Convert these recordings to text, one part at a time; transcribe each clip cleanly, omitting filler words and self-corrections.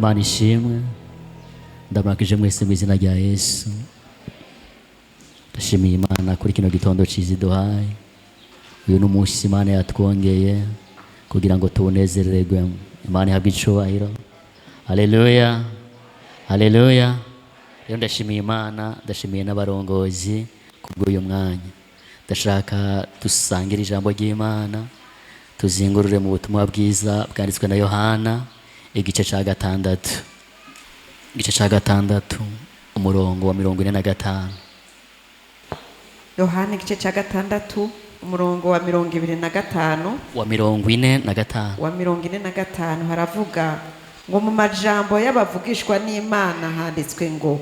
Imana ishimwe. Ndabarakije mwese mu izina rya Yesu. Ndashimiye Imana kuri kino gitondo cyiza iduhaye. Uyu ni umunsi Imana yatwongeye kugira ngo tuwunezererwe. Imana ihabwe icubahiro. Haleluya, haleluya. Rero ndashimiye Imana, ndashimiye n'abarongozi kubw'uyu mwanya. Ndashaka dusangire ijambo ry'Imana, tuzingurure mu butumwa bwiza bwanditswe na Yohana, igice cya gatandatu, igice cya gatandatu, umurongo wa 45. Yohana igice cya gatandatu, umurongo wa 25. Wa 45. Wa 45 haravuga ngo: "Mu majambo y'abavugishwa n'Imana handitswe ngo: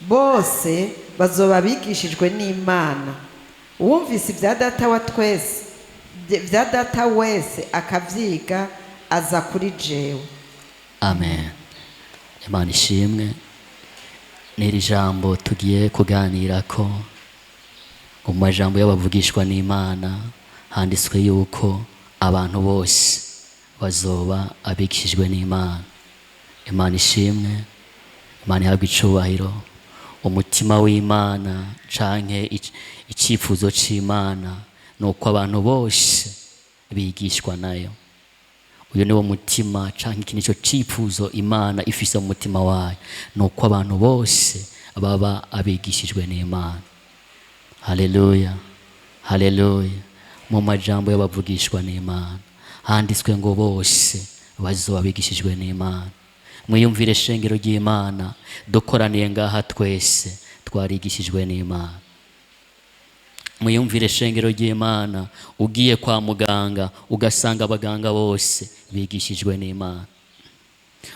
'Bose bazoba bigishijwe n'Imana.' Uwumvise ibya Data wa twese, ibya Data wese akavyiga, aza kuri jewe." Amen. Imana ishimwe. N'iri jambo tugiye kuganira ko mu majambo y'abavugishwa n'Imana handitswe yuko abantu bose bazoba abigishijwe n'Imana. Imana ishimwe, Imana ihabwe icubahiro. Umutima w'Imana canke icifuzo c'Imana ni uko abantu bose bigishwa nayo. Uyu ni wo mutima canke iki nico cifuzo Imana ifise mu mutima wayo, ni uko abantu bose baba abigishijwe n'Imana. Haleluya, haleluya. Mu majambo y'abavugishwa n'Imana handitswe ngo bose bazoba bigishijwe n'Imana. Mwiyumvire, shengero ry'Imana, dukoraniye ngaha twese twarigishijwe n'Imana. Mwiyumvire, shengero ry'Imana, ugiye kwa muganga ugasanga abaganga bose bigishijwe n'Imana.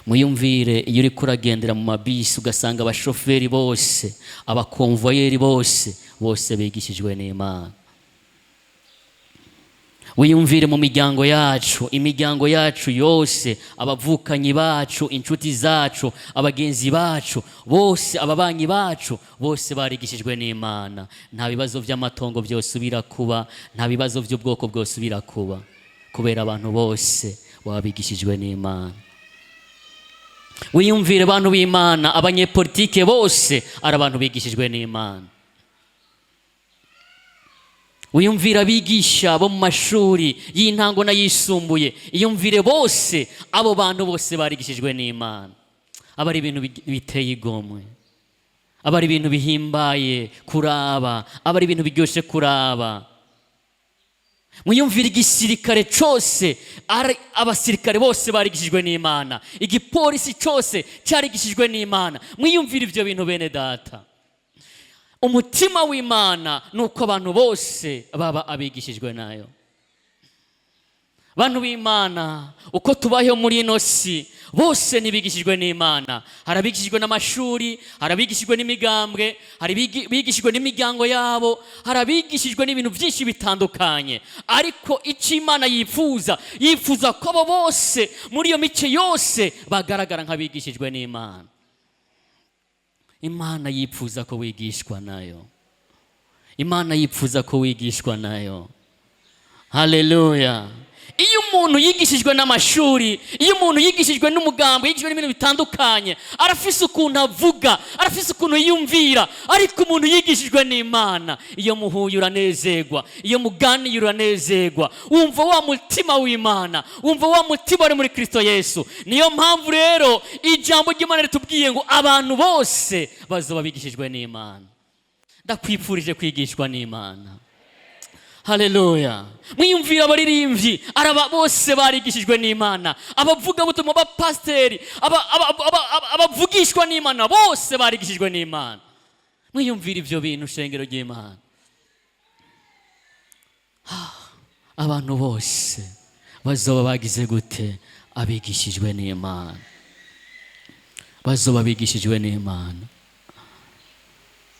Mwiyumvire iyo uriko uragendera mu mabisi ugasanga abashoferi bose, abakonvoyeri bose, bose bigishijwe n'Imana. Wiyumvire mu miryango yacu, imiryango yacu yose, abavukanyi bacu, inshuti zacu, abagenzi bacu bose, ababanyi bacu bose barigishijwe n'Imana. Nta bibazo by'amatongo byosubira kuba, nta bibazo by'ubwoko bwosubira kuba, kubera abantu bose baba bigishijwe n'Imana. Wiyumvire, bantu b'Imana, abanyepolitike bose ari abantu bigishijwe n'Imana. Wiyumvire abigisha bo mu mashuri y'intango n'ayisumbuye, iyumvire bose, abo bantu bose barigishijwe n'Imana. Aba ari ibintu biteye igomwe, aba ari ibintu bihimbaye kuraba, aba ari ibintu biryoshye kuraba. Mwiyumvire igisirikare cyose, ari abasirikare bose barigishijwe n'Imana, igipolisi cyose cyarigishijwe n'Imana. Mwiyumvire ibyo bintu, bene Data. Umutima w'Imana ni uko abantu bose baba abigishijwe nayo. Bantu b'Imana, uko tubayeho muri ino si, bose ntibigishijwe n'Imana. Hari abigishijwe n'amashuri, hari abigishijwe n'imigambwe, hari abigishijwe n'imiryango yabo, hari abigishijwe n'ibintu byinshi bitandukanye. Ariko icyo Imana yifuza, yifuza ko abo bose muri iyo mice yose bagaragara nk'abigishijwe n'Imana. Imana yifuza ko wigishwa nayo. Imana yifuza ko wigishwa nayo. Haleluya. Iyo umuntu yigishijwe n'amashuri, iyo umuntu yigishijwe n'umugambi, yigishijwe n'ibintu bitandukanye, arafise ukuntu avuga, arafise ukuntu yiyumvira. Ariko umuntu yigishijwe n'Imana, iyo muhuye uranezerwa, iyo muganiye uranezerwa, wumva wa mutima w'Imana, wumva wa mutima wari muri Kristo Yesu. Niyo mpamvu rero ijambo ry'Imana ritubwiye ngo abantu bose bazoba bigishijwe n'Imana. Ndakwifurije kwigishwa n'Imana. Haleluya. Mwiyumvira abaririmbyi, araba bose barigishijwe n'Imana, abavugabutumwa, abapasiteri, abavugishwa n'Imana bose barigishijwe n'Imana. Mwiyumvira ibyo bintu, shengero ry'Imana. Abantu bose bazoba bagize gute? Abigishijwe n'Imana. Bazoba bigishijwe n'Imana.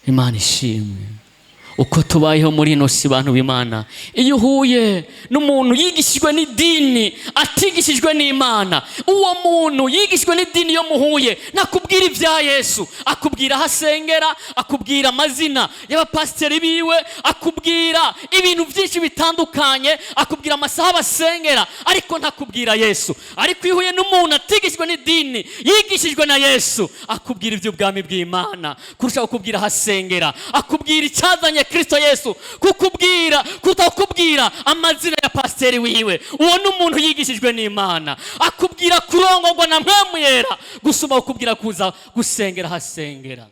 Imana ishimwe. Uko tubayeho muri ino si, bantu b'Imana, iyo uhuye n'umuntu yigishijwe n'idini atigishijwe n'Imana, uwo muntu yigishijwe n'idini, iyo muhuye nakubwira ibya Yesu, akubwira aho asengera, akubwira amazina y'abapasiteri biwe, akubwira ibintu byinshi bitandukanye, akubwira amasaha basengera, ariko ntakubwira Yesu. Ariko iyo uhuye n'umuntu atigishijwe n'idini, yigishijwe na Yesu, akubwira iby'ubwami bw'Imana kurusha kukubwira aho asengera, akubwira icyazanye Kristo Yesu kukubwira kutakubwira amazina ya pasiteri wiwe. Uwo ni umuntu yigishijwe n'Imana, akubwira kurongorwa na Mpwemu Yera gusumba kukubwira kuza gusengera ahasengera.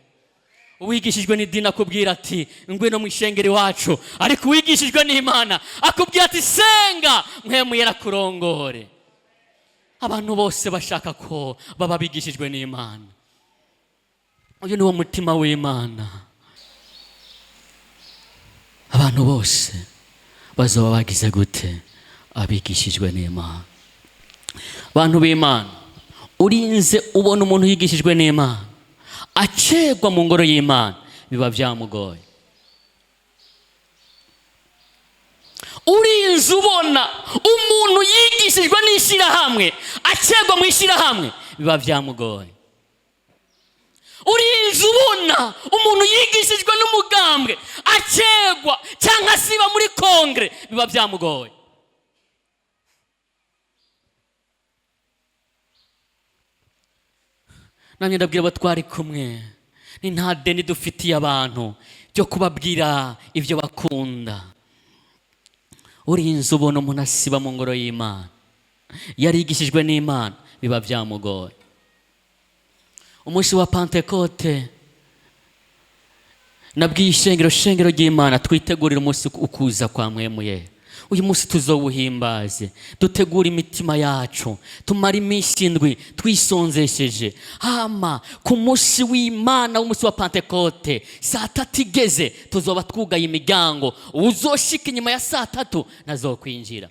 Uwigishijwe n'idini akubwira ati ngwino mu ishengero iwacu, ariko uwigishijwe n'Imana akubwira ati senga Mpwemu Yera kurongore. Abantu bose bashaka ko baba bigishijwe n'Imana. Uyu ni wo mutima w'Imana. Abantu bose bazoba bagize gute? Abigishijwe n'Imana. Abantu b'Imana, urinze ubona umuntu yigishijwe n'Imana acerwa mu ngoro y'Imana, biba byamugoye. Urinze ubona umuntu yigishijwe n'ishyirahamwe acerwa mu ishyirahamwe, biba byamugoye. Urinze ubona umuntu yigishijwe n'umugambwe acerwa cyangwa asiba muri kongere, biba byamugoye. Namwe ndabwira abo twari kumwe, ni nta deni dufitiye abantu ryo kubabwira ibyo bakunda. Urinze ubona umuntu asiba mu ngoro y'Imana yarigishijwe n'Imana, biba byamugoye. Umunsi wa Pantekote nabwiye ishengero, shengero ry'Imana, twitegurire umunsi ukuza kwa Mpwemu Yera. Uyu munsi tuzowuhimbaze, dutegure imitima yacu, tumare iminsi indwi twisonzesheje. Hama ku munsi w'Imana w'umunsi wa Pantekote saa tatu igeze tuzoba twugaye imiryango, uzoshika inyuma ya saa tatu ntazokwinjira.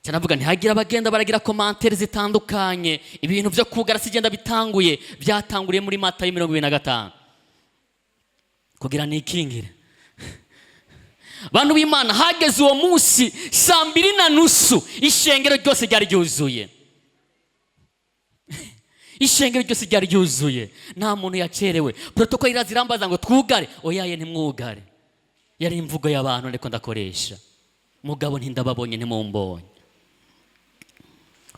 Cyanavuga ntihagira abagenda baragira komantere zitandukanye. Ibintu byo kugara sigenda bitanguye, byatanguriye muri Matayo 25 kugira nikingire. Bantu b'Imana, hageze uwo munsi saa mbiri na nusu ishengero ryose ryari ryuzuye. Ishengero ryose ryari ryuzuye, nta muntu yacerewe. Protokole iraza irambaza ngo twugare. Oyaye, ntimwugare. Yari imvugo y'abantu ariko ndakoresha. Mugabo ntindababonye, ntimumbonye.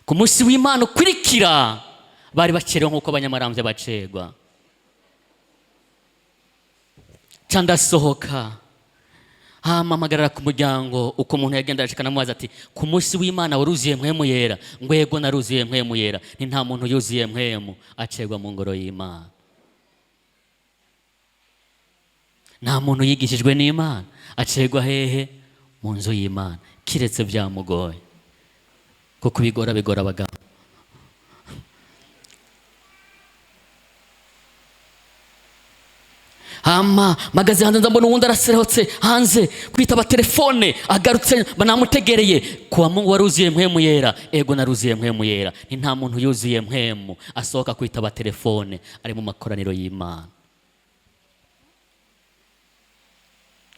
Ku munsi w'Imana ukurikira bari bacerewe nk'uko abanyamaramvya bacerwa. Ca ndasohoka, hama mpagarara ku muryango. Uko umuntu yagenda arashika namubaza ati ku munsi w'Imana waruzuye Mpwemu Yera? Ngo yego, naruzuye Mpwemu Yera. Ni nta muntu yuzuye Mpwemu acerwa mu ngoro y'Imana. Nta muntu yigishijwe n'Imana acerwa hehe? Mu nzu y'Imana, kiretse byamugoye. Kuko bigora bigora abagabo. Hama magaze hanze ndabona uwundi araserehotse hanze kwitaba telefone, agarutse banamutegereye. Kuwa Mungu waruzuye Mpwemu Yera? Ego, naruzuye Mpwemu Yera. Ni nta muntu yuzuye Mpwemu asohoka kwitaba telefone ari mu makoraniro y'Imana.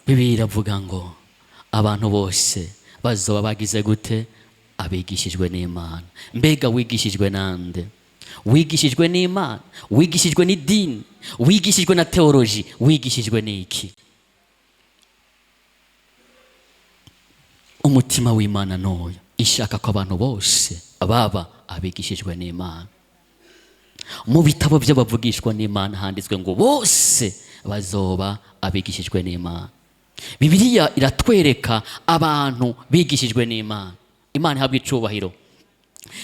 Bibiliya iravuga ngo abantu bose bazoba bagize gute? Abigishijwe n'Imana. Mbega wigishijwe nande? Wigishijwe n'Imana? Wigishijwe n'idini? Wigishijwe na teoloji? Wigishijwe n'iki? Umutima w'Imana n'uyu, ishaka ko abantu bose baba abigishijwe n'Imana. Mu bitabo by'abavugishwa n'Imana handitswe ngo bose bazoba abigishijwe n'Imana. Bibiliya iratwereka abantu bigishijwe n'Imana. Imana ihabwa icubahiro.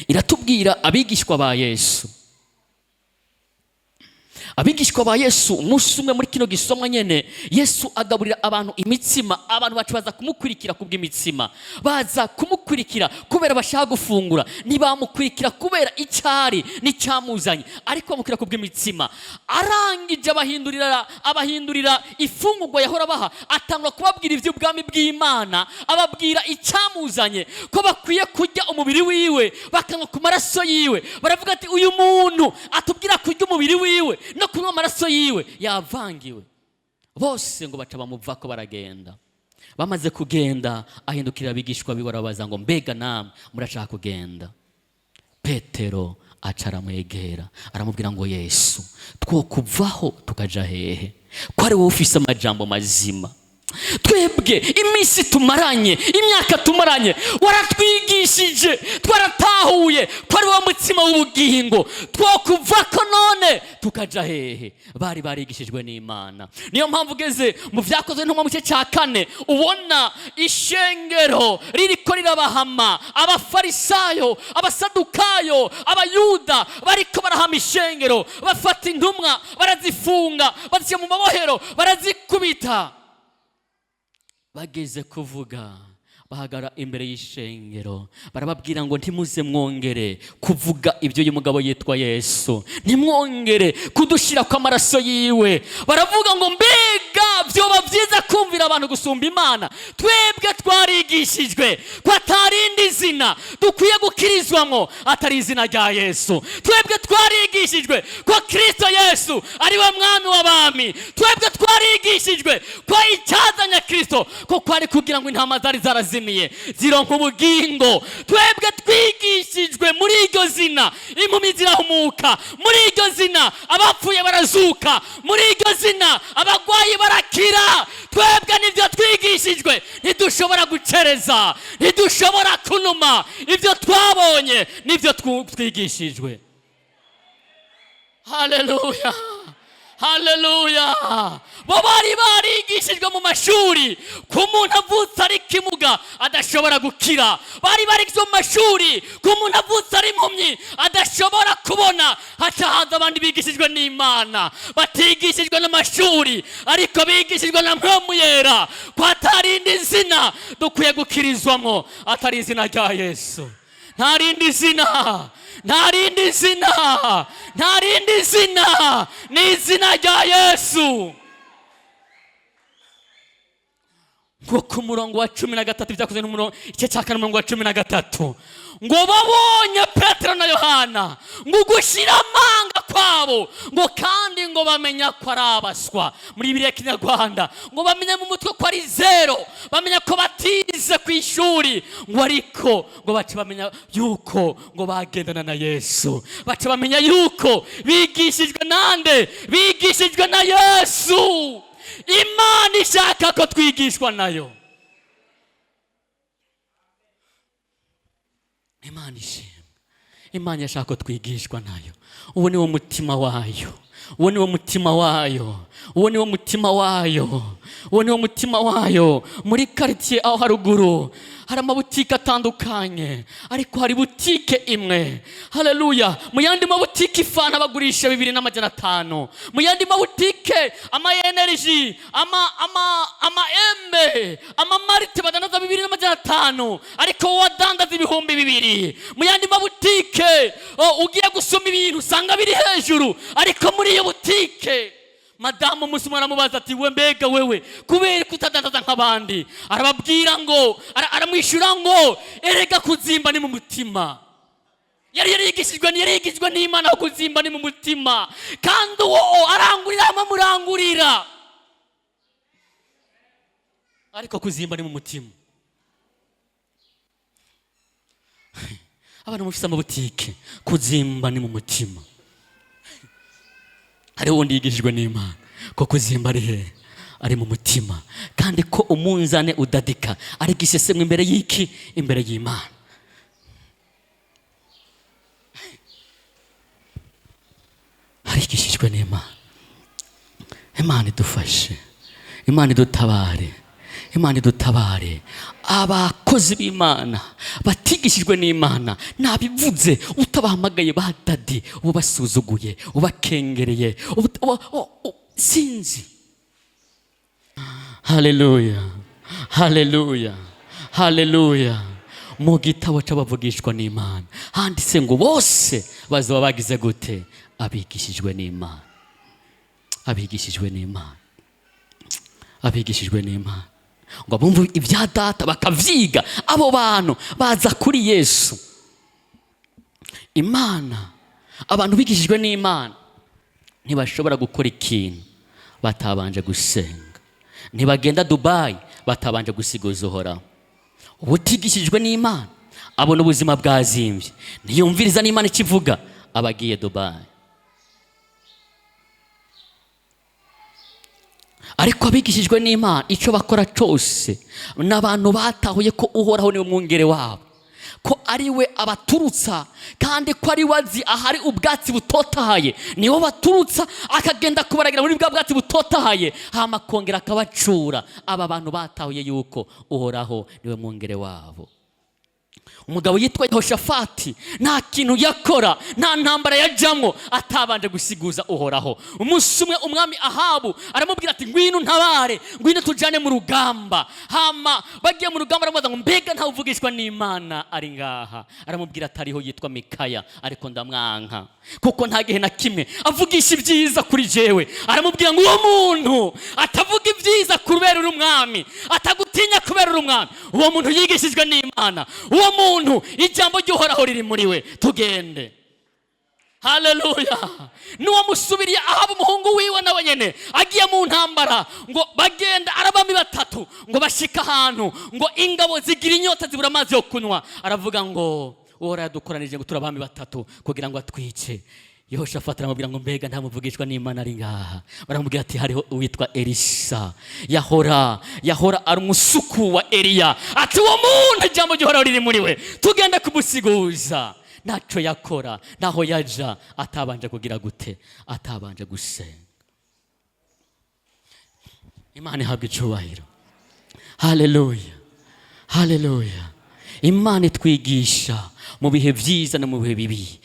Iratubwira abigishwa ba Yesu. Abigishwa ba Yesu umunsi umwe muri kino gisomwa nyene, Yesu agaburira abantu imitsima. Abantu bacu baza kumukurikira kubw'imitsima, baza kumukurikira kubera bashaka gufungura. Ntibamukurikira kubera icyari n'icyamuzanye, ariko bamukurikira kubw'imitsima. Arangije abahindurira ifungurwa yahora baha, atangura kubabwira iby'ubwami bw'Imana, ababwira icyamuzanye, ko bakwiye kurya umubiri wiwe bakanywa ku maraso yiwe. Baravuga ati uyu muntu atubwira kurya umubiri wiwe no kunywa amaraso yiwe yavangiwe. Bose ngo baca bamuvako baragenda. Bamaze kugenda, ahindukira abigishwa biwe, arababaza ngo: "Mbega namwe murashaka kugenda?" Petero aca aramwegera, aramubwira ngo: "Yesu, twokuvaho tukaja hehe, ko ari wowe ufise amajambo mazima? Twebwe iminsi tumaranye, imyaka tumaranye, waratwigishije, twaratahuye ko ari wowe mutsima w'ubugingo. Twokuva ko none tukaja hehe?" Bari barigishijwe n'Imana. Niyo mpamvu ugeze mu Vyakozwe Ntumwa mu gice cya 4, ubona ishengero ririko rirabahama. Abafarisayo, Abasadukayo, Abayuda bariko barahama ishengero, bafata intumwa barazifunga, bazishyira mu mabohero, barazikubita. Bageze kuvuga, bahagara imbere y'ishengero, barababwira ngo: "Ntimuze mwongere kuvuga ibyo uyu mugabo yitwa Yesu, ntimwongere kudushyira kw'amaraso yiwe." Baravuga ngo: "Mbega byoba byiza kumvira abantu gusumba Imana? Twebwe twarigishijwe ko atarindi zina dukwiye gukirizwamo atari izina rya Yesu. Twebwe twarigishijwe ko Kirisito Yesu ari we Mwami w'abami. Twebwe twarigishijwe ko icyazanye Kirisito ko kwari kugira ngo intama zari zarazimiye zironka ubugingo. Twebwe twigishijwe muri iryo zina impumi zirahumuka, muri iryo zina abapfuye barazuka, muri iryo zina abagwayi barakira. Twebwe nibyo twigishijwe, ntidushobora gucereza, ntidushobora kunuma. Ibyo twabonye nibyo twigishijwe." Haleluya, haleluya! Bo bari barigishijwe mu mashuri ko umuntu avutse ari kimuga adashobora gukira. Bari barigishijwe mu mashuri ko umuntu avutse ari impumyi adashobora kubona. Haca haza abandi bigishijwe n'Imana, batigishijwe n'amashuri, ariko bigishijwe na Mpwemu Yera, ko atarindi zina dukwiye gukirizwamo atari izina rya Yesu. Nta rindi zina, nta rindi zina, nta rindi zina, ni izina rya Yesu. Ngo ku murongo wa 13, Byakozwe n'umurongo, igice cya 4, umurongo wa 13, ngo babonye Petero na Yohana, ngo gushyira amanga kwabo, ngo kandi ngo bamenya ko ari abaswa, muri Bibiliya Kinyarwanda ngo bamenye mu mutwe ko ari zero, bamenya ko batize ku ishuri, ngo ariko ngo bace bamenya yuko ngo bagendana na Yesu. Bace bamenya yuko bigishijwe nande? Bigishijwe na Yesu. Imana ishaka ko twigishwa nayo. Imana ishimwe! Imana ishaka ko twigishwa nayo. Uwo ni wo mutima wayo, uwo ni wo mutima wayo, uwo ni wo mutima wayo, uwo ni wo mutima wayo. Muri karitsiye aho haruguru hari amabutike atandukanye, ariko hari butike imwe, haleluya. Mu yandi mabutike ifanta bagurisha 2500, mu yandi mabutike ama energy, ama embe, ama marite badandaza 2500, ariko wowe wadandaza 2000. Mu yandi mabutike, oh, ugiye gusoma ibintu usanga biri hejuru, ariko muri iyo butike madamu umunsi umwe aramubaza ati: "We mbega wewe, kubera ko utadandaza nk'abandi?" Arababwira ngo, aramwishyura ngo: "Erega kuzimba ni mu mutima." Yari yarigishijwe n'Imana ko kuzimba ni mu mutima, kandi uwo arangurira hamwe amurangurira, ariko kuzimba ni mu mutima. Abantu mufise amabutike, kuzimba ni mu mutima. Hariho uwundi yigishijwe n'Imana ko kuzimba ari he? Ari mu mutima, kandi ko umunzane udadika ari gisesemwe imbere y'iki? Imbere y'Imana. Harigishijwe n'Imana. Imana idufashe, Imana idutabare, Imana idutabare. Abakozi b'Imana batigishijwe n'Imana, nabivuze, utabahamagaye ba dadi, ubasuzuguye, ubakengereye, sinzi. Haleluya, haleluya, haleluya! Mu gitabo c'abavugishwa n'Imana handitse ngo bose bazaba bagize gute? Abigishijwe n'Imana, abigishijwe n'Imana, abigishijwe n'Imana, ngo bumve ibya Data bakavyiga. Abo bantu baza kuri Yesu. Imana, abantu bigishijwe n'Imana. Ntibashobora gukora ikintu batabanje gusenga, ntibagenda Dubayi batabanje gusiguza Uhoraho. Ubutigishijwe n'Imana abona ubuzima bwazimbye, ntiyumviriza n'Imana ikivuga, aba agiye Dubayi. Ariko abigishijwe n'Imana icyo bakora cyose n'abantu batahuye ko Uhoraho niwe mwungere wabo, ko ari we abaturutsa, kandi ko ari we azi ahari ubwatsi butotahaye, niwe baturutsa akagenda kubaragira muri bwa bwatsi butotahaye, hama akongera akabacura. Aba bantu batahuye yuko Uhoraho niwe mwungere wabo. Umugabo yitwa Yehoshafati nta kintu yakora, nta ntambara yajamwo atabanje gusiguza Uhoraho. Umunsi umwe umwami Ahabu aramubwira ati ngwino ntabare, ngwino tujane mu rugamba. Hama bagiye mu rugamba aramubaza ngo mbega ntawe uvugishwa n'Imana ari ngaha? Aramubwira ati ariho, yitwa Mikaya, ariko ndamwanka kuko nta gihe na kimwe avugisha ibyiza kuri jewe. Aramubwira ngo uwo muntu atavuga ibyiza kubera uri umwami, atagutinya kubera uri umwami, uwo muntu yigishijwe n'Imana, uwo muntu ijambo ry'Uhoraho riri muri we, tugende. Haleluya. N'uwamusubiriye Ahabu umuhungu wiwe nawe nyene agiye mu ntambara, ngo bagenda arabami batatu, ngo bashika ahantu ngo ingabo zigira inyota zibura amazi yo kunywa. Aravuga ngo Uhoraho yadukoranije ngo turabami batatu kugira ngo atwice. Yehoshafati aramubwira ngo mbega nta muvugishwa n'Imana ari ngaha? Baramubwira ati hariho uwitwa Elisa, yahora ari umusuku wa Eliya. Ati uwo muntu ijambo ry'Uhoraho riri muri we, tugenda kumusiguza. Ntacyo yakora, ntaho yaja atabanje kugira gute? Atabanje gusenga. Imana ihabwa icubahiro. Haleluya, haleluya. Imana itwigisha mu bihe byiza no mu bihe bibi.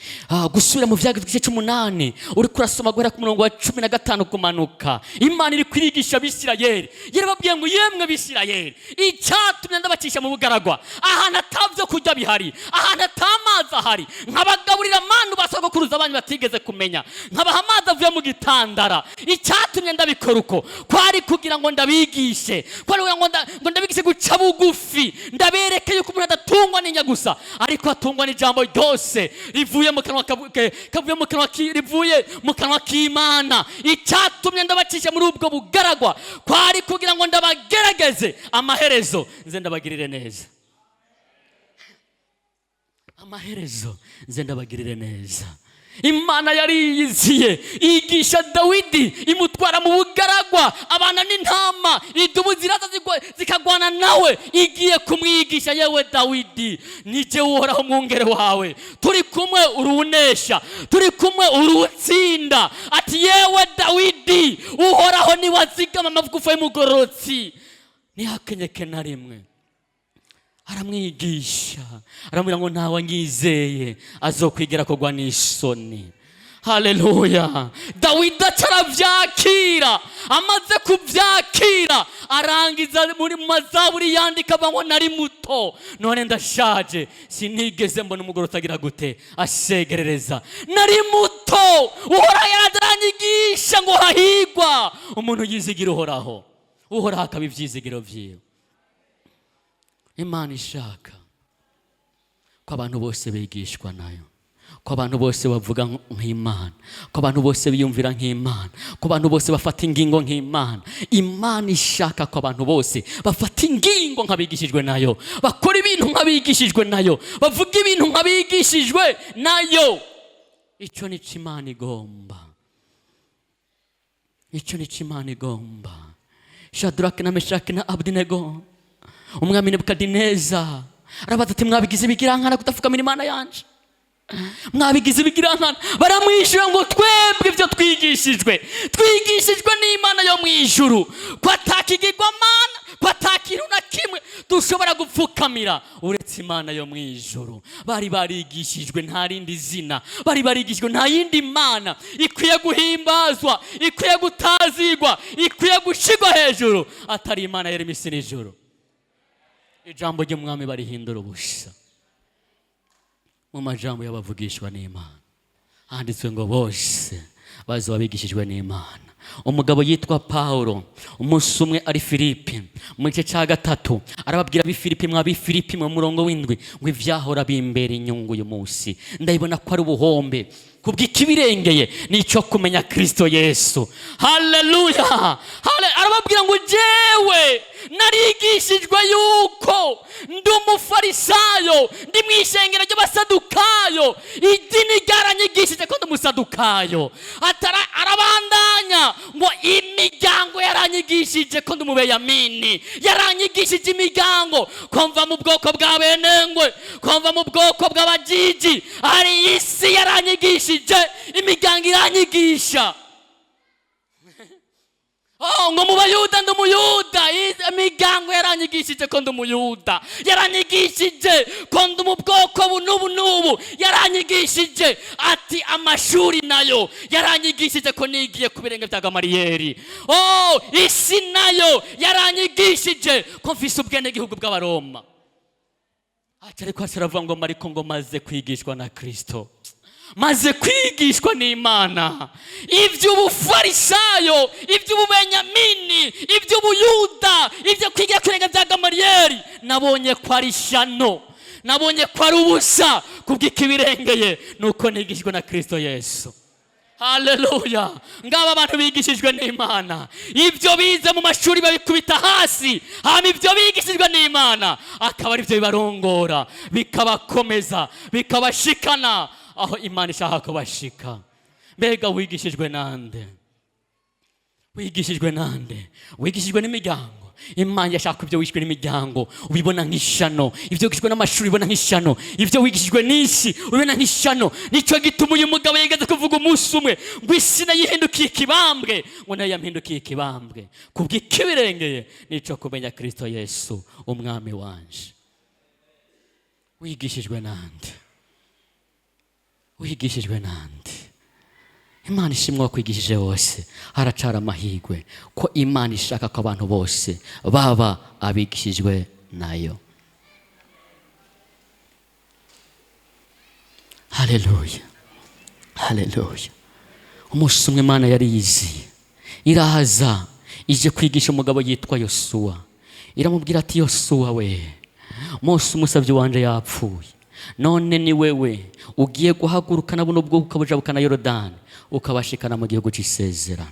Gusubira mu Vyagezwe igice c'umunani, uri kurasoma guhera ku murongo wa 15 kumanuka, Imana iri kwirigisha Abisirayeli. Yarababwiye ngo yemwe Bisirayeli, icyatumye ndabacisha mu bugaragwa, ahantu atavyo kurya bihari, ahantu atamazi ahari, nkabagaburira amanu basogokuruza banyu batigeze kumenya, nkabaha amazi avuye mu gitandara, icyatumye ndabikora uko kwari kugira ngo ndabigishe, kwari kugira ngo ndabigishe guca bugufi, ndabereke yuko umuntu adatungwa n'inya gusa, ariko atungwa n'ijambo ryose rivuye mu kanwa kavuye mu kanwa rivuye mu kanwa k'Imana. Icyatumye ndabacisha muri ubwo bugaragwa kwari kugira ngo ndabagerageze, amaherezo nze ndabagirire neza, amaherezo nze ndabagirire neza. Imana yariyiziye yigisha Dawidi, imutwara mu bugaragwa, abana n'intama, idubu ziraza zikagwana nawe, igiye kumwigisha yewe Dawidi, nije Uhoraho mwungere wawe, turi kumwe urunesha, turi kumwe urutsinda. Ati yewe Dawidi, Uhoraho niwe azigama amagufa y'umugororotsi, ntihakenyeke na rimwe. Aramwigisha, aramubwira ngo ntawe anyizeye azokwigera kugwa n'isoni. Haleluya. Dawidi ataravyakira, amaze kuvyakira arangiza muri mazaburi yandika ngo nari muto none ndashaje, sinigeze mbona umugore utagira gute asegerereza, nari muto Uhoraho yaranyigisha ngo hahigwa umuntu yizigira Uhoraho, Uhoraho akaba ivyizigiro vyiwe. Imana ishaka ko abantu bose bigishwa nayo, ko abantu bose bavuga nk'Imana, ko abantu bose biyumvira nk'Imana, ko abantu bose bafata ingingo nk'Imana. Imana ishaka ko abantu bose bafata ingingo nk'abigishijwe nayo, bakora ibintu nk'abigishijwe nayo, bavuga ibintu nk'abigishijwe nayo. Icyo ni cyo Imana igomba, icyo ni cyo Imana igomba. Shadraka na Meshaki na Abednego, umwami Nebukadineza arabaza ati mwabigize ibigirankana kudapfukamira Imana yanje, mwabigize ibigirankana. Baramwishyura ngo twebwe ibyo twigishijwe, twigishijwe n'Imana yo mu ijuru, ko atakigirwamana, ko atakintu na kimwe dushobora gupfukamira uretse Imana yo mu ijuru. Bari barigishijwe nta rindi zina, bari barigishijwe nta yindi mana ikwiye guhimbazwa, ikwiye gutazigwa, ikwiye gushigwa hejuru atari Imana yaremye isi n'ijuru. Ijambo ry'umwami barihindura ubusa. Mu majambo y'abavugishwa n'Imana handitswe ngo bose bazoba bigishijwe n'Imana. Umugabo yitwa Pawulo, umunsi umwe ari Filipi mu gice cya 3, arababwira ab'i Filipi, mwa b'i Filipi, mu murongo w'7, ngo ivyahora bimbera inyungu uyu munsi ndabibona ko ari ubuhombe, kubw'ikibirengeye nicyo kumenya Kristo Yesu. Haleluya. Arababwira ngo jewe narigishijwe yuko ndi umufarisayo, ndi mu ishengero ry'abasadukayo, idini ryaranyigishije ko ndi umusadukayo. Arabandanya ngo imiryango yaranyigishije ko ndi umubeyamini, yaranyigishije imiryango ko mva mu bwoko bwa benengwe, ko mva mu bwoko bw'abajiji. Hari isi yaranyigishije, imiryango iranyigisha. Oh, ngo mu bayuda ndi umuyuda, imiryango yaranyigishije ko ndi umuyuda, yaranyigishije ko ndi mu bwoko bu n'ubu n'ubu, yaranyigishije ati amashuri nayo yaranyigishije ko nigiye ku birenge bya Gamariyeri. Oh, isi nayo yaranyigishije ko mfise ubwenegihugu bw'Abaroma. Ati ariko aravuga ngo mariko ngo maze kwigishwa na Kristo, maze kwigishwa n'Imana, iby'ubufarisayo, iby'ububenyamini, iby'ubuyuda, ibyo kwiga kurenga bya Gamariyeri, nabonye ko ari ishyano, nabonye ko ari ubusa, kubw'ikibirengeye nuko nigishijwe na Kristo Yesu. Haleluya. Ngaba abantu bigishijwe n'Imana, ibyo bize mu mashuri babikubita hasi, hama ibyo bigishijwe n'Imana akaba ari byo bibarongora, bikabakomeza, bikabashikana aho Imana ishaka kubashika. Mbega wigishijwe nande? Wigishijwe nande? Wigishijwe n'imiryango. Imana yashaka ibyo wigishijwe n'imiryango ubibona nk'ishano, ibyo wigishijwe n'amashuri ubibona nk'ishano, ibyo wigishijwe n'isi ubibona nk'ishano. Nicyo gituma uyu mugabo yigeze kuvuga umunsi umwe ngo isi nayo ihindukiye ikibambwe, ngo nayo yampindukiye ikibambwe, kubw'ikibirengeye nico kumenya Kristo Yesu umwami wanje. Wigishijwe nande? Wigishijwe nande? Imana ishimwe wakwigishije hose. Haracara amahirwe ko Imana ishaka ko abantu bose baba abigishijwe nayo. Haleluya, haleluya. Umunsi umwe Imana yari yiziye, iraza ije kwigisha umugabo yitwa Yosuwa. Iramubwira ati Yosuwa we, Mose umusabyi wanje yapfuye, none ni wewe ugiye guhaguruka na buno bwoko ukabujabukana Yorodani ukabashikana mu gihugu cy'isezerano.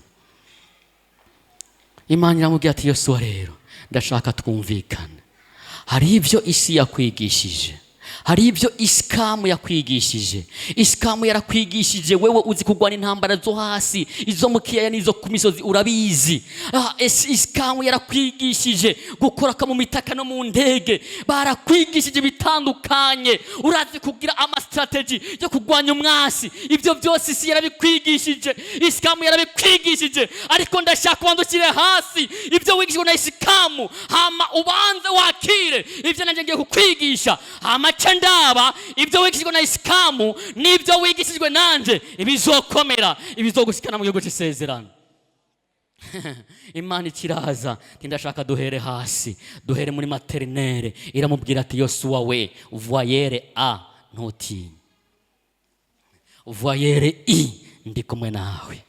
Imana iramubwira ati Yosuwa rero ndashaka twumvikane, hari ibyo isi yakwigishije, hari ibyo isikamu yakwigishije. Isikamu yarakwigishije wewe uzi kurwana intambara zo hasi, izo mu kiyaya n'izo ku misozi urabizi. Isikamu yarakwigishije gukora mu mitaka no mu ndege, barakwigishije bitandukanye, urazi kugira ama strategy yo kurwanya umwasi. Ibyo byose isi yarabikwigishije, isikamu yarabikwigishije. Ariko ndashaka ubanze ushyire hasi ibyo wigishijwe na isikamu, hama ubanze wakire ibyo nanjye ngiye kukwigisha, hama ndaba ibyo wigishijwe na isikamu n'ibyo wigishijwe nanje ibizokomera, ibizogushikana mu gihugu cy'isezerano. Imana ikiraza ndashaka duhere hasi, duhere muri maternelle. Iramubwira ati Yosuwa we, voyere a ntutinye, voyere i ndi kumwe nawe.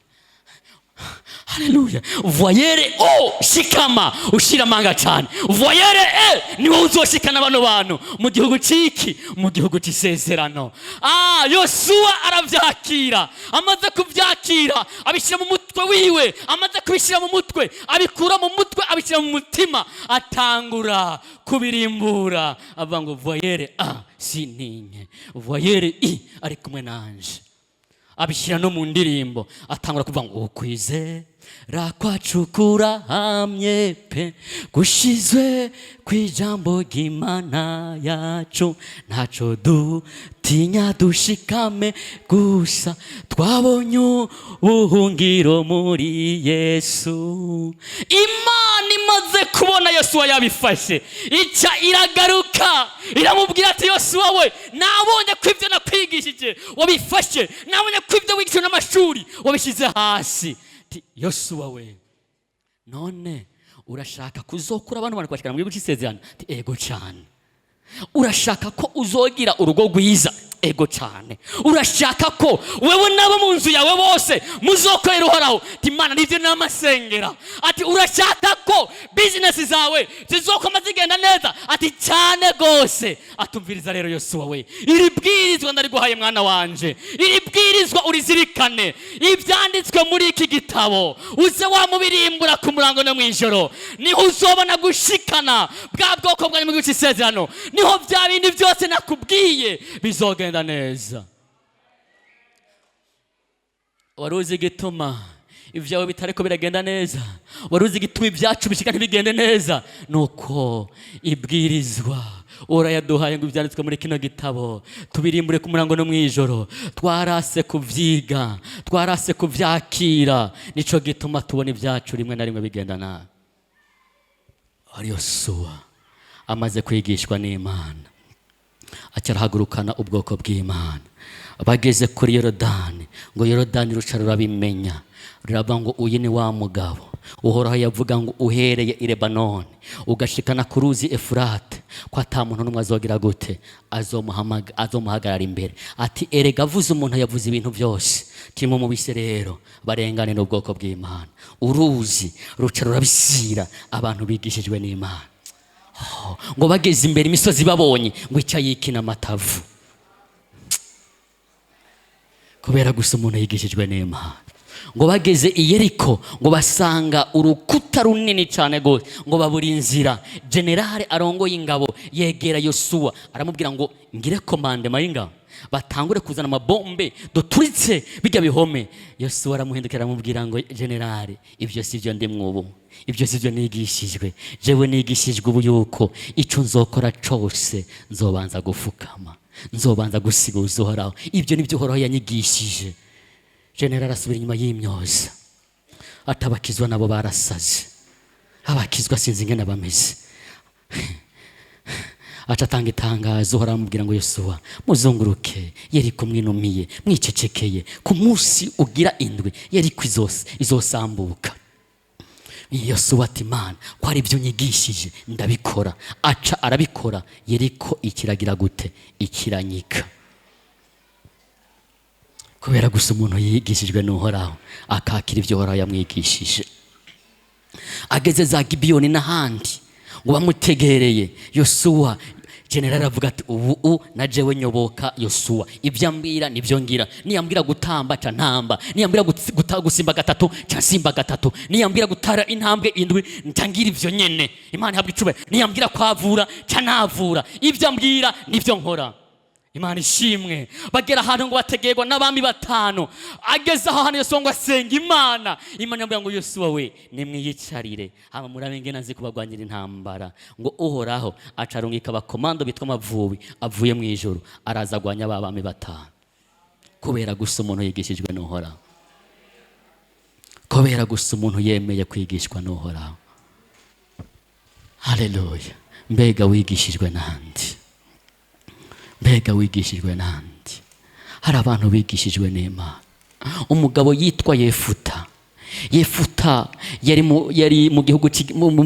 Haleluya. Voyere o shikama, ushira amanga cyane. Voyere e ni wowe uzoshikana bano bantu mu gihugu ciki, mu gihugu cy'isezerano. Yosuwa aravyakira, amaze kuvyakira abishyira mu mutwe wiwe, amaze kubishyira mu mutwe abikura mu mutwe abishyira mu mutima, atangura kubirimbura avuga ngo voyere a sininye, voyere i ari kumwe nanje. Abishyira no mu ndirimbo, atangura kuvuga ngo ukwizera kwacu kurahamye pe, gushizwe kw'ijambo ry'Imana yacu, ntaco dutinya dushikame gusa, twabonye ubuhungiro muri Yesu. Imana imaze kubona Yosuwa yabifashe, ica iragaruka iramubwira ati Yosuwa we, nabonye ko ibyo nakwigishije wabifashe, nabonye ko ibyo wigishijwe n'amashuri wabishyize hasi. Yosuwa we, none urashaka kuzokura abantu bantu kubashikana mu gihugu cy'isezerano? Ego cyane. Urashaka ko uzogira urugo rwiza? Ego cyane. Urashaka ko wewe n'abo mu nzu yawe bose muzokorera Uhoraho? Ati: Imana, nibyo n'amasengera. Ati: Urashaka ko bizinesi zawe zizokoma zigenda neza? Ati: Cyane rwose. Atumviriza rero Yosuwa we, iri bwirizwa ndariguhaye mwana wanje, iri bwirizwa urizirikane, ibyanditswe muri iki gitabo uze wamubirimbura ku murango no mu ijoro, niho uzobona gushikana bwa bwoko bwari mu gihugu cy'isezerano, niho bya bindi byose nakubwiye bizogenda neza. Wari uzi igituma ibyawe bitariko biragenda neza? Wari uzi igituma ibyacu bishika ntibigende neza? Nuko ibwirizwa urayaduhaye ngo ibyanditswe muri kino gitabo tubirimbure ku murango no mu ijoro, twarase kubyiga, twarase kubyakira, nico gituma tubona ibyacu rimwe na rimwe bigenda nabi. Ari Yosuwa amaze kwigishwa n'Imana, acarahagurukana ubwoko bw'Imana, bageze kuri Yorodani, ngo Yorodani ruca rurabimenya, ruravuga ngo: "Uyu ni wa mugabo Uhoraho yavuga ngo uhereye i Lebanoni ugashikana ku ruzi Efurate, ko ata muntu n'umwe azogira gute, azomuhagarara imbere." Ati: "Erega avuze umuntu yavuze ibintu byose." Kimwe mu bise rero barengane n'ubwoko bw'Imana, uruzi ruca rurabisira abantu bigishijwe n'Imana. Oh, ngo bageze imbere, imisozi babonye ngo ica yikina amatavu, kubera gusa umuntu yigishijwe n'Imana. Ngo bageze i Yeriko, ngo basanga urukuta runini cyane rwose, ngo babura inzira. Generale arongoye ingabo yegera Yosuwa, aramubwira ngo: "Ngire commandement y'ingabo batangure kuzana amabombe duturitse bijya bihome?" Yosuwa aramuhindukira, aramubwira ngo: "Generale, ibyo si byo ndimwo ubu, ibyo si byo nigishijwe. Jewe nigishijwe ubu yuko icyo nzokora cose nzobanza gufukama, nzobanza gusiguza Uhoraho. Ibyo nibyo Uhoraho yanyigishije." Generale arasubira inyuma y'imyoza, atabakizwa nabo barasaze, abakizwa sinzi ingene bameze. Aca atanga itangazo. Uhoraho aramubwira ngo: "Yosuwa, muzunguruke Yeriko mwinumiye, mwicecekeye. Ku munsi ugira indwi Yeriko izosambuka." Yosuwa ati: "Imana, ko ari ibyo unyigishije, ndabikora." Aca arabikora, Yeriko ikiragira gute? Ikiranyika, kubera gusa umuntu yigishijwe n'Uhoraho, akakira ibyo Uhoraho yamwigishije. Ageze za Gibiyoni n'ahandi, ngo bamutegereye Yosuwa, generali aravuga ati: "Ubu na jewe nyoboka Yosuwa, ibyo ambwira nibyo ngira. Niyambwira gutamba ca ntamba, niyambwira gusimba gatatu ca nsimba gatatu, niyambwira gutara intambwe indwi nca ngira ivyo nyene. Imana ihabwa icubahiro. Niyambwira kwavura ca navura, ibyo ambwira nibyo nkora. Imana ishimwe." Bagera ahantu ngo bategerwa n'abami batanu. Ageze aho hantu, Yosuwa ngo asenga Imana. Imana yambwira ngo: "Yosuwa we, nimwiyicarire, hama murabe ingene nzi kubagwanyira intambara." Ngo Uhoraho acarungika abakomando bitwa amavubi avuye mu ijuru, araza agwanya ba bami batanu, kubera gusa umuntu yigishijwe n'Uhoraho, kubera gusa umuntu yemeye kwigishwa n'Uhoraho. Haleluya! Mbega wigishijwe nande? Mbega wigishijwe nande? Hari abantu bigishijwe n'Imana. Umugabo yitwa Yefuta. Yefuta yari mu gihugu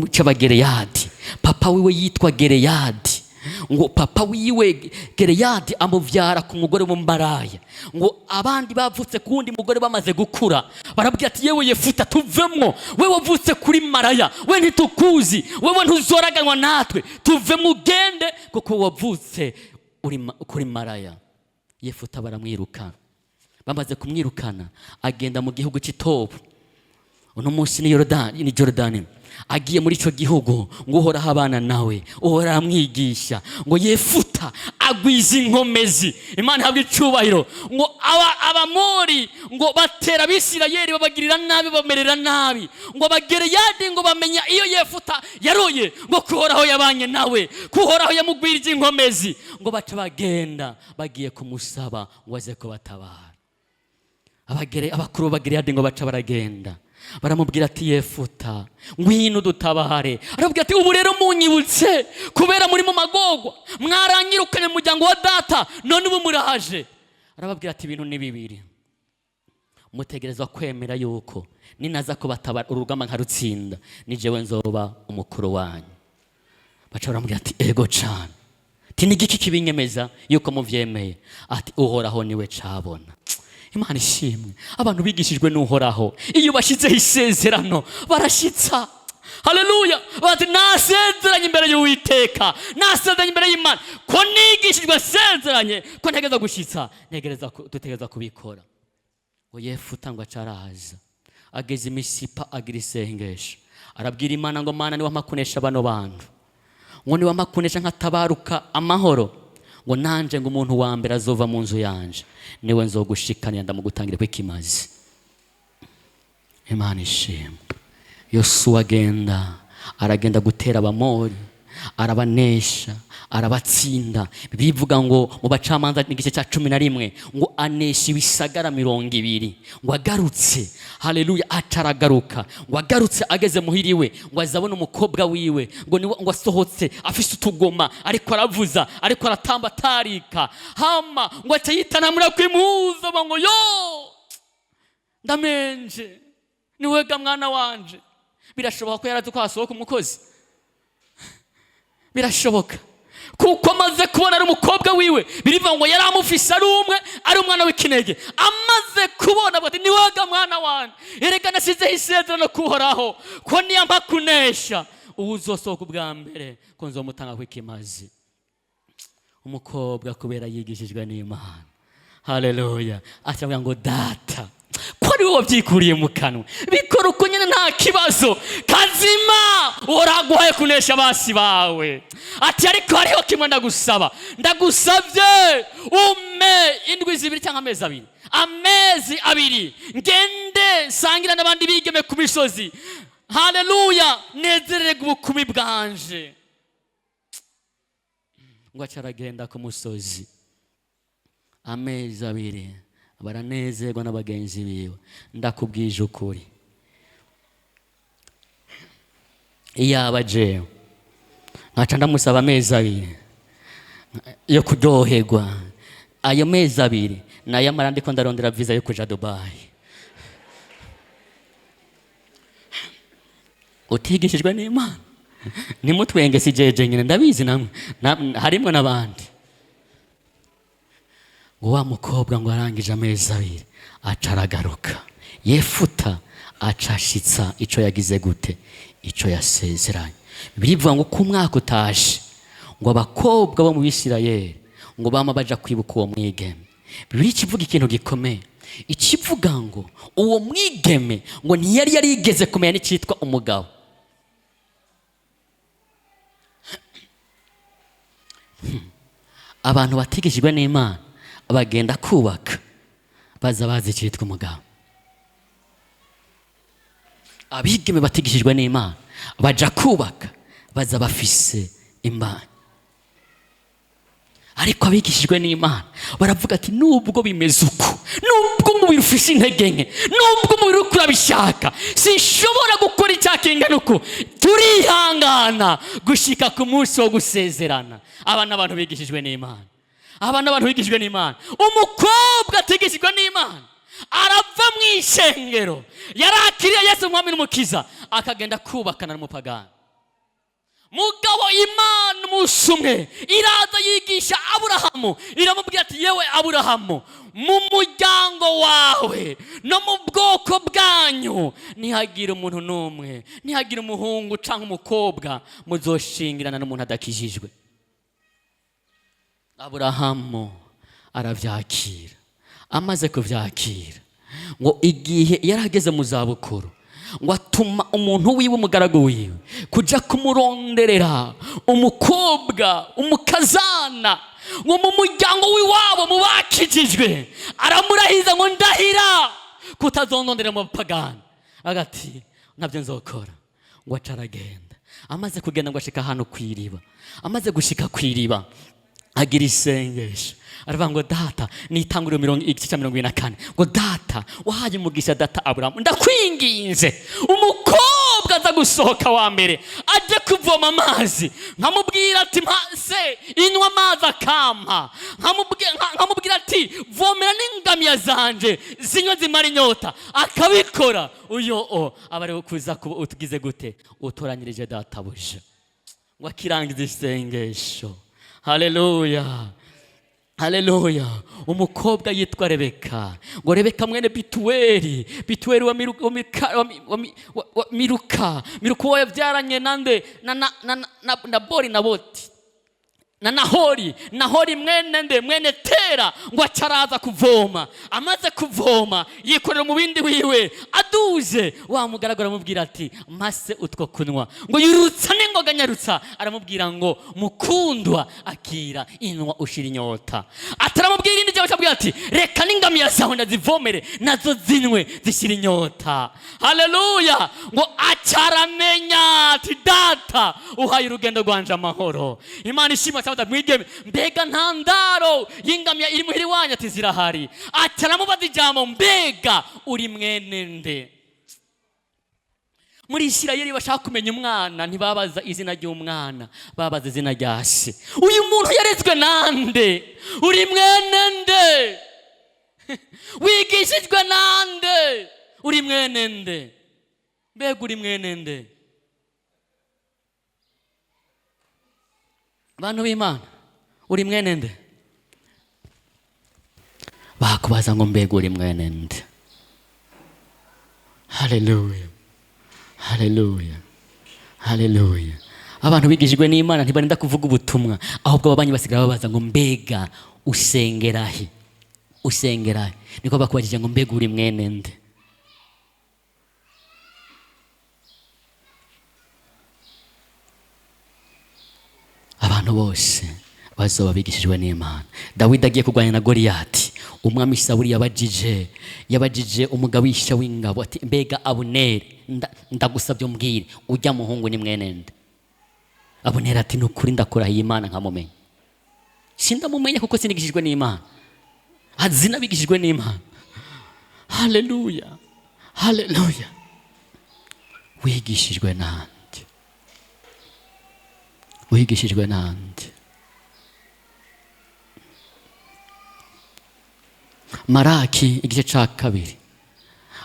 cy'Abagereyadi. Papa wiwe yitwa Gereyadi. Ngo papa wiwe Gereyadi amubyara ku mugore w'umumaraya. Ngo abandi bavutse ku wundi mugore bamaze gukura barabwira ati: "Yewe Yefuta, tuvemwo, we wavutse kuri maraya, we ntitukuzi, wewe ntuzoraganwa natwe, tuvemwo ugende kuko wavutse uri kuri maraya." Yefuta baramwirukana. Bamaze kumwirukana, agenda mu gihugu cy'Itobu, uno munsi ni Yorodani, ni Jorodani. Agiye muri icyo gihugu, ngo Uhoraho abana nawe, Uhoraho aramwigisha. Ngo Yefuta agwiza inkomezi. Imana ihabwa icubahiro. Ngo Abamori ngo batera Abisirayeli, babagirira nabi, bamerera nabi. Ngo Abagereyadi ngo bamenya iyo Yefuta yaroye, ngo kuhoraho yabanye nawe, kuhoraho yamugwirije inkomezi. Ngo baca bagenda bagiye kumusaba ngo aze kubatabara. Abagere, abakuru b'Abagereyadi ngo baca baragenda, baramubwira ati: "Yefuta, ngwino dutabare." Arababwira ati: "Ubu rero munyibutse kubera muri mu magorwa, mwaranyirukanye mu muryango wa data, none ubu muraje." Arababwira ati: "Ibintu ni bibiri: mutegerezwa kwemera yuko ninaza kubatabara urugamba nkarutsinda, ni jewe nzoba umukuru wanyu." Baca baramubwira ati: "Ego cane." Ti ni igiki kibinyemeza yuko muvyemeye? Ati Uhoraho niwe cabona. Imana ishimwe. Abantu bigishijwe n'Uhoraho, iyo bashyizeho isezerano barashyitsa. Haleluya! Bati nasezeranye imbere y'Uwiteka, nasezeranye imbere y'Imana ko nigishijwe, asezeranye ko ntegereza gushyitsa, dutegereza kubikora. Ngo Yefuta ngo acaraza, ageze imisipa, agira isengesho, arabwira Imana ngo: "Mana, niwampa kunesha bano bantu, ngo niwampa kunesha nkatabaruka amahoro, ngo nanje ngo umuntu wa mbere azova mu nzu yanje niwe nzogushikanira, ndamugutangira kwikimazi." Imana ishimwe. Yosuwa agenda, aragenda gutera Abamori, arabanesha, arabatsinda. Bivuga ngo mu Bacamanza n'igice cya 11 ngo anesha ibisagara 20. Ngo agarutse, haleluya, acaragaruka. Ngo agarutse, ageze muhiriwe, ngo azabone umukobwa wiwe ngo niwe ngo asohotse afise utugoma, ariko aravuza, ariko aratamba, atarika. Hama ngo aca yitanamura kwimpuza ngo: "Yo, ndamenje, niwega mwana wanje." Birashoboka ko yarazi ko hasohoka umukozi, birashoboka, kuko amaze kubona ari umukobwa wiwe. Birivuga ngo yari amufise ari umwe, ari umwana w'ikinege. Amaze kubona avuga ati: "Niwega mwana wanje, erega nasizeho isezerano kuhoraho ko niyampa kunesha, ubu uzosohoka ubwa mbere ko nzomutanga kw'ikimazi." Umukobwa kubera yigishijwe n'Imana, haleluya, acavuga ngo: "Data, ko ari wowe wabyikuriye mu kanwa, bikora uko nyine, nta kibazo. Kazima uhoraguhaye kunesha abasi bawe." Ati: "Ariko hariho kimwe ndagusaba, ndagusabye ume indwi 2 cyangwa amezi 2, amezi 2 ngende sangira n'abandi bigeme ku misozi, haleluya, nezererwe ubukumi bwanje." Ngo aca aragenda ku musozi amezi 2, baranezerwa na bagenzi biwe. Ndakubwije ukuri, iyaba jewe nkaca ndamusaba amezi 2 yo kuryoherwa, ayo mezi 2 nayo amara ndiko ndarondera visa yo kuja Dubai. Utigishijwe n'Imana, ntimutwenge, si jeje nyine, ndabizi namwe harimwo n'abandi. Ngo wa mukobwa ngo arangije amezi 2 aca aragaruka. Yefuta aca ashitsa ico yagize gute, ico yasezeranye. Bivuga ngo ko umwaka utashe, ngo abakobwa bo mu Bisirayeli ngo bama baja kwibuka uwo mwigeme. Bibiliya ikivuga ikintu gikomeye, ikivuga ngo uwo mwigeme ngo ntiyari yarigeze kumenya n'icyitwa umugabo. Abantu batigishijwe n'Imana bagenda kubaka baza bazi icyitwa umugabo. Abigeme batigishijwe n'Imana baja kubaka baza bafise imbanyi, ariko abigishijwe n'Imana baravuga ati: "Nubwo bimeze uko, nubwo umubiri ufise intege nke, nubwo umubiri uriko urabishaka, sinshobora gukora icyaha kingana uku, turihangana gushika ku munsi wo gusezerana." Aba ni abantu bigishijwe n'Imana, aba ni abantu bigishijwe n'Imana. Umukobwa atigishijwe n'Imana arava mu ishengero, yarakiriye Yesu umwami n'umukiza, akagenda kubakana n'umupagani. Mugabo Imana umunsi umwe iraza yigisha Aburahamu, iramubwira ati: "Yewe Aburahamu, mu muryango wawe no mu bwoko bwanyu ntihagire umuntu n'umwe, ntihagire umuhungu cyangwa umukobwa muzoshingirana n'umuntu adakijijwe." Aburahamu arabyakira. Amaze kubyakira, ngo igihe yari ageze mu zabukuru, ngo atuma umuntu wiwe, umugaragu wiwe, kuja kumuronderera umukobwa, umukazana, ngo mu muryango w'iwabo mu bakijijwe. Aramurahiza ngo: "Ndahira kutazondondera mu bapagani." Agati: "Ntabyo nzokora." Ngo aca aragenda. Amaze kugenda, ngo ashika ahantu ku iriba. Amaze gushika ku iriba, agira isengesho, aravuga ngo: "Data," nitanguriro mirongo igice cya 74, ngo: "Data wahaye umugisha data Aburahamu, ndakwinginze, umukobwa aza gusohoka wa mbere ajye kuvoma amazi, nkamubwira ati: 'Mpa se inywa amazi,' akampa, nkamubwira ati: 'Vomera n'ingamiya zanje zinywe zimara inyota,' akabikora, uyo o aba ari kuza kuba utugize gute, utoranyirije databuja." Ngo akirangiza isengesho, Haleluya, haleluya. Umukobwa yitwa Rebeka, ngo Rebeka mwene Bituweli, Bituweli wa Miruka, wa Mika- wa Mi- wa Mi- wa- wa Miruka, Miruka uwo yabyaranye nande na Bori na Boti na Nahori, Nahori mwene nde? Mwene Tera. Ngo acaraza kuvoma. Amaze kuvoma yikorera umubindi wiwe, aduje wa mugaragara aramubwira ati: "Mase utwo kunywa." Ngo yurutsa n'ingoga, anyarutsa aramubwira ngo: "Mukundwa, akira, inwa ushira inyota." Ataramubwira irindi jambo, acamubwira ati: "Reka n'ingamiya zawe ndazivomere, nazo zinywe zishira inyota." Haleluya. Ngo acaramenya ati: "Data uhaye urugendo rwanje amahoro." Imana ishima cyangwa mwigeme, mbega nta ndaro y'ingamiya iri muhira iwanyu? Ati: "Zirahari." Acaramubaza ijambo: "Mbega uri mwene nde?" Muri Isirayeli bashaka kumenya umwana, ntibabaza izina ry'umwana, babaza izina rya se. Uyu muntu yarezwe nande? Uri mwene nde? Wigishijwe nande? Uri mwene nde? Mbega uri mwene nde? Bantu b'Imana, uri mwene nde? Bakubaza ngo: "Mbega uri mwene nde?" Haleluya, haleluya, haleluya. Abantu bigishijwe n'Imana ntibarinda kuvuga ubutumwa, ahubwo ababanyi basigara babaza ngo: "Mbega usengerahe? Usengerahe?" Niko bakubajije ngo: "Mbega uri mwene nde?" Abantu bose bazoba bigishijwe n'Imana. Dawidi agiye kurwanya na Goliyati, umwami Sawuli yabajije umugabisha w'ingabo ati: "Mbega Abuneri, ndagusabye umbwire, ujya muhungu ni mwene nde?" Abuneri ati: "Ni ukuri ndakurahiye Imana nkamumenya, sindamumenya kuko sinigishijwe n'Imana." Azina bigishijwe n'Imana. Haleluya, haleluya. Wigishijwe nande? Wigishijwe nande? Maraki igice cya 2,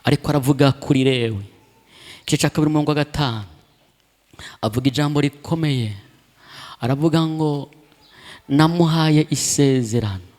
ariko aravuga kuri Lewi, igice cya 2 umurongo wa 5, avuga ijambo rikomeye. Aravuga ngo: "Namuhaye isezerano."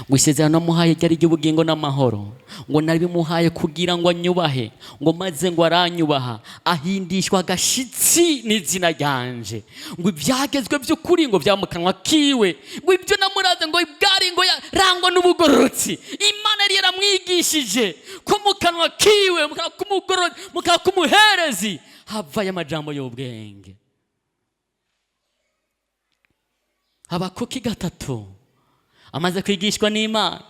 Ngo isezerano namuhaye ryari iry'ubugingo n'amahoro. Ngo naribimuhaye kugira ngo anyubahe. Ngo maze ngo aranyubaha, ahindishwa agashitsi n'izina ryanje. Ngo ibyagezwe by'ukuri ngo bya mu kanwa kiwe. Ngo ibyo namuraze ngo bwari ngo yarangwa n'ubugororotsi. Imana yari yaramwigishije ko mu kanwa kiwe, mu kanwa k'umugororotsi, mu kanwa k'umuherezi havayo amajambo y'ubwenge. Habakuki 3, amaze kwigishwa n'Imana,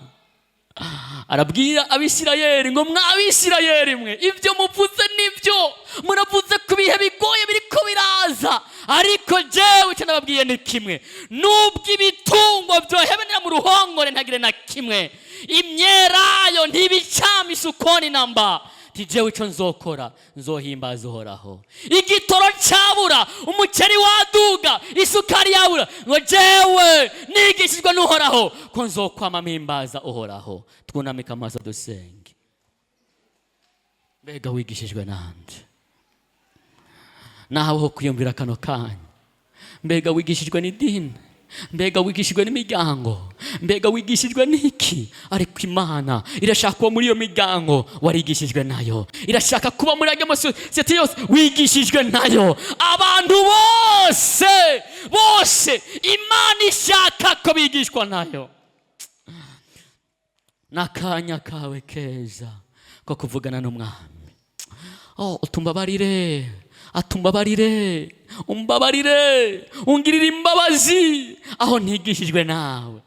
arabwira Abisirayeli ngo: "Mwa Abisirayeli mwe, ibyo muvuze nibyo, muravuze ku bihe bigoye biriko biraza, ariko jewe icyo nababwiye ni kimwe: nubwo ibitungwa byohebenera mu ruhongore ntagire na kimwe, imyelayo ntibicama isukoni namba, ti jewe icyo nzokora, nzohimbaza Uhoraho. Igitoro cyabura, umuceri waduga, isukari yabura, ngo jewe nigishijwe n'Uhoraho ko nzokwama mpimbaza Uhoraho." Twunamike amaso dusenge. Mbega wigishijwe nande? Nawe ho kwiyumvira kano kanya, mbega wigishijwe n'idini? Mbega wigishijwe n'imiryango? Mbega wigishijwe n'iki? Ariko Imana irashaka kuba muri iyo miryango warigishijwe nayo, irashaka kuba muri ayo masosiyete yose wigishijwe nayo. Abantu bose bose Imana ishaka ko bigishwa nayo. N'akanya kawe keza ko kuvugana n'Umwami. Oh, utumbabarire, atumbabarire, umbabarire, ungirire imbabazi aho ntigishijwe nawe.